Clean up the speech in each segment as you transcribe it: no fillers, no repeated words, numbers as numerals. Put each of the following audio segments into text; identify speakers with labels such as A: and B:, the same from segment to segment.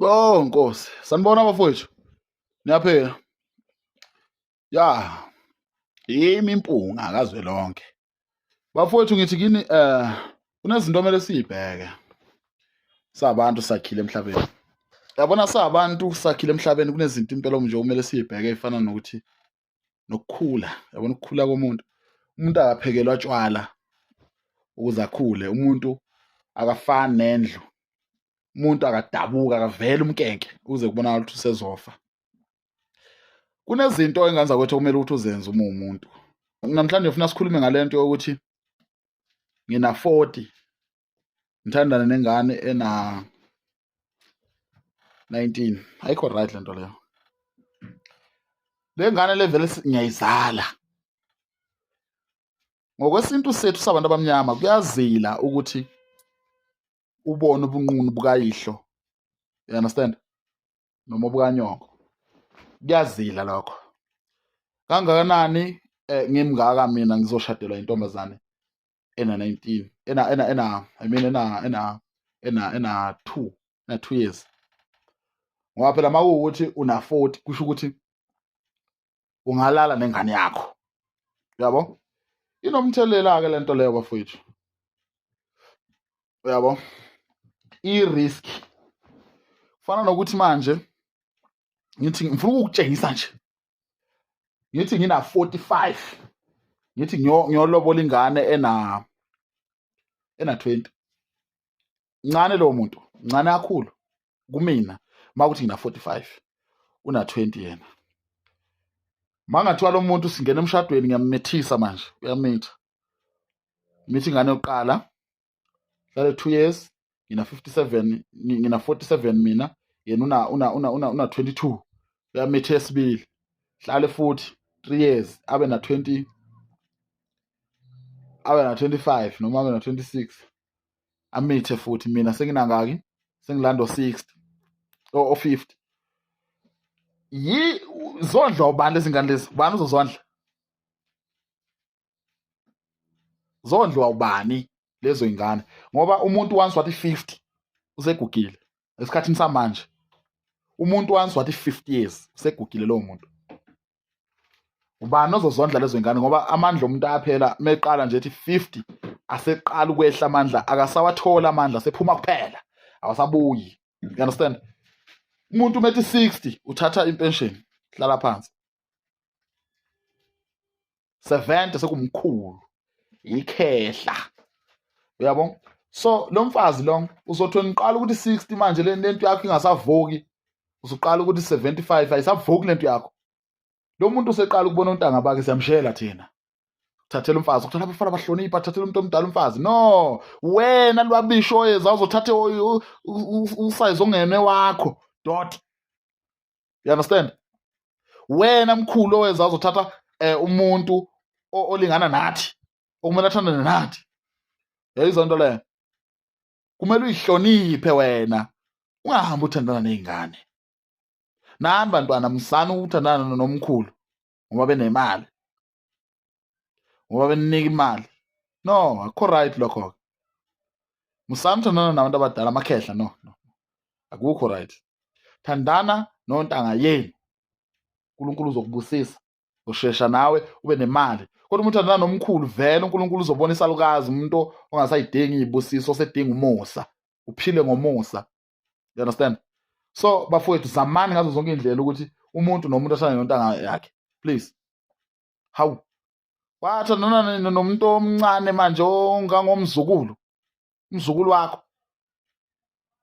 A: Oh Nkosi, sanibona bafowethu. Niyaphila? Ya. Yimi impunga kazwelonke. Bafowethu ngithi kini kunezinto okumele siyibheke. Sabantu sakhile emhlabeni. Yabona sabantu sakhile emhlabeni kunezinto impela nje okumele siyibheke efana nokuthi nokukhula. Yabona ukukhula komuntu. Umuntu akaphekelwa tshwala ukuze akhule. Umuntu akafani nendlu. Umuntu akadabuka akavele umnkenke kuze kubonakala ukuthi usezofa. Kunezinto engenza kwethu okumele ukuthi uzenze uma uwumuntu. Namhlanje ngifuna sikhulume ngale nto yokuthi ngina 40 ngithandane nengane ena 19. Ayikho right lento leyo. Le ngane le vele ngiyayizala. Ngokwesintu sethu sabantu abamnyama kuyazila ukuthi ubone ubunqunu bukayihlo. You understand? Noma obukanyoko. Kuyazila lokho. Kangakanani ngimngaka mina ngizoshadelwa intombazane ena 19 ena ena ena I mean ena ena ena ena 2 ena 2 years. Ngoba phela makuwukuthi una 40 kusho ukuthi ungalala nengane yakho. Uyabo? Inomthelela ke lento leyo bafowethu. Uyabo? I-risk. Kufana nokuthi manje ngithi ngifuna ukukutshengisa nje. Ngithi ngina 45. Ngithi ngiyolobola ingane ena 20. Ncane lo muntu, ncane kakhulu kumina makuthi ngina 45 una 20 yena. Mangathiwa lo muntu singena emshadweni ngiyamethisa manje, uyamitha. Mithi ingane yokuqala hlale 2 years ngina 57 ngina 47 mina yena una una una una una 22 uyamitha esibili hlale futhi 3 years abe na 20 abe na 25 noma abe na 26 amithe futhi mina senginangaki sengilando 60 o 50 yi zondla ubani lezi ngane lezi ubani uzozondla zondliwa ubani lezo ingane ngoba umuntu once wathi 50 usegugile esikhathini samanje umuntu once wathi 50 years usegugile lowo muntu ubani ozozondla lezo ingane ngoba amandla omuntu ayaphela meqala nje ethi 50 aseqala ukwehla amandla akasawathola amandla sephuma kuphela awasabuyi you understand umuntu methi 60 uthatha impension hlala phansi 70 sekumkhulu ikhehla uyabo so lo mfazi lo uzothi niqala ukuthi 60 manje le lento yakho ingasavuki usuqala ukuthi 75 ayisavuki lento yakho lo muntu useqala ukubona ontanga bakhe siyamshela thina thathela umfazi ukuthola abafana bahlonipha thathela umuntu omdala umfazi no wena lwabisho oyeza uzothathe usayizi ongenwe wakho dot you understand wena mkhulu oweza uzothatha umuntu olingana nathi okumele athandane nathi yayizwa into leyo kumele uyihloniphe wena ungahambi uthandana nezingane nani bantwana msana ukuthandana nomkhulu ngoba benemali ngoba beninika imali no akukho right lokho ke musani uthandana nabantu abadala amakhehla no no akukho right thandana nontanga yenu uNkulunkulu uzokubusisa ushesha nawe ube nemali kodwa uma uthandana nomkhulu vele uNkulunkulu uzobona isalukazi umuntu ongasayidingi izibusiso osedinga umusa uphile ngomusa you understand so bafowethu zamani ngazo zonke indlela ukuthi umuntu nomuntu ahlale nontanga yakhe please hawu wathandana nomuntu omncane manje ongangomzukulu umzukulu wakho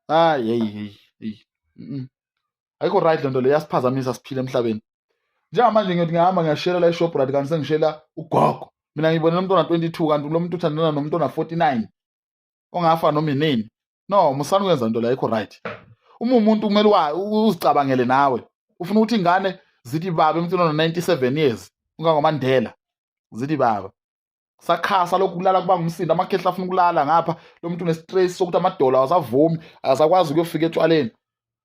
A: hayi hey hey hey ayikho right lento le yasiphazamisa siphile emhlabeni njengamanje ngiyothi ngihamba ngiyashela la eShoprite kanti sengishela ugogo mina ngibonela umuntu ona 22 kanti lo muntu uthandana nomuntu ona 49 ongafa noma inini no musani ukwenza into la ayikho right uma umuntu kumele uzicabangele nawe ufuna ukuthi ingane zithi baba emntwini ona 97 years ungangoMandela zithi baba sakhasa lokhu kulala kuba ngumsindo amakhehla afuna ukulala ngapha lo muntu une-stress sokuthi amadolo awasavumi akasakwazi ukuyofika etshwaleni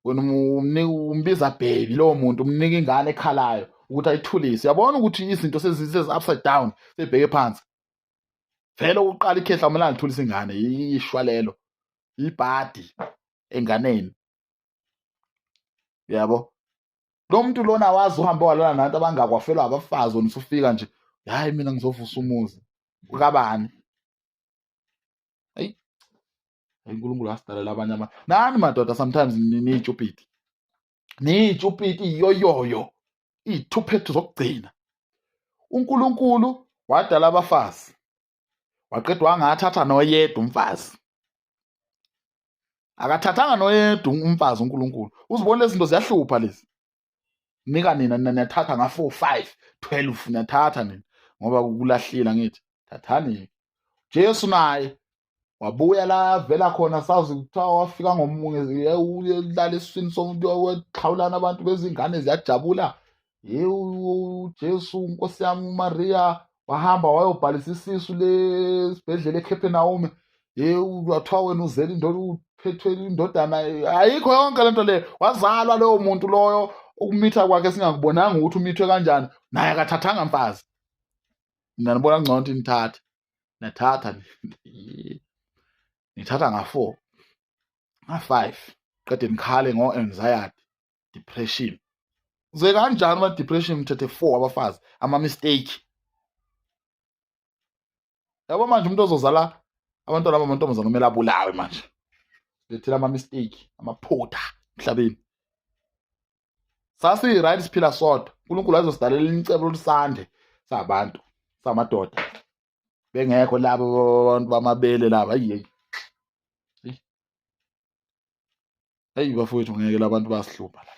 A: wena umbiza baby lowo muntu umnika ingane ekhalayo ukuthi ayithulise uyabona ukuthi izinto sezi-upside down seyibheke phansi vele uqala ikhehla kumele alithulise ingane ishwa lelo ibhadi enganeni Yabo, lo muntu lona wazi uhambe walala nabantu abangakwafelwa abafazi, wena usufika nje, hayi, mina ngizovusa umuzi kabani. Hayi, uNkulunkulu asidalela abanye abantu. Nani madoda, sometimes niyitshupiti, niyitshupiti, iyoyoyo, iy'thuphethu zokugcina. UNkulunkulu wadala abafazi, waqeda wangathatha noyedwa umfazi. Akathathanga noyedwa umfazi uNkulunkulu. Uzibona lezi zinto ziyahlupha lezi. Nika nina, nina niyathatha nga-4, 5, 12, niyathatha nina ngoba kulahlile. Angithi thathani. Jesu naye wabuya la vela khona, sazi kuthiwa wafika ngomunye ulala esiswini somuntu, wexhawulana abantu bezingane ziyajabula. Ye uJesu, Nkosi yami, uMaria wahamba wayobhalisa isisu lesibhedlela eCapernaum. Ye, wathiwa wena uzele indoda, uphethwe indodana. Ayikho yonke lento le. Wazalwa loyo muntu loyo, ukumitha kwakhe singakubonanga ukuthi umithwe kanjani. Naye akathathanga mfazi. Mina nibona ngcono ukuthi nithathe, nathatha, nithatha nga-4, nga-5, qede nikhale ngo-anxiety, depression. Uze kanjani ama-depression mthethe 4 abafazi, ama-mistake? Yabo, manje umuntu ozozala abantwana bamantombazane kumele abulawe. Manje lethela ama-mistake, amaphutha emhlabeni. Sasi-right, siphila sodwa. uNkulunkulu azosidalela incebo lolusande sabantu, samadoda, bengekho labo abantu bamabele laba. Ayi, hey, bafowethu, ngeke labantu bayasihlupha la.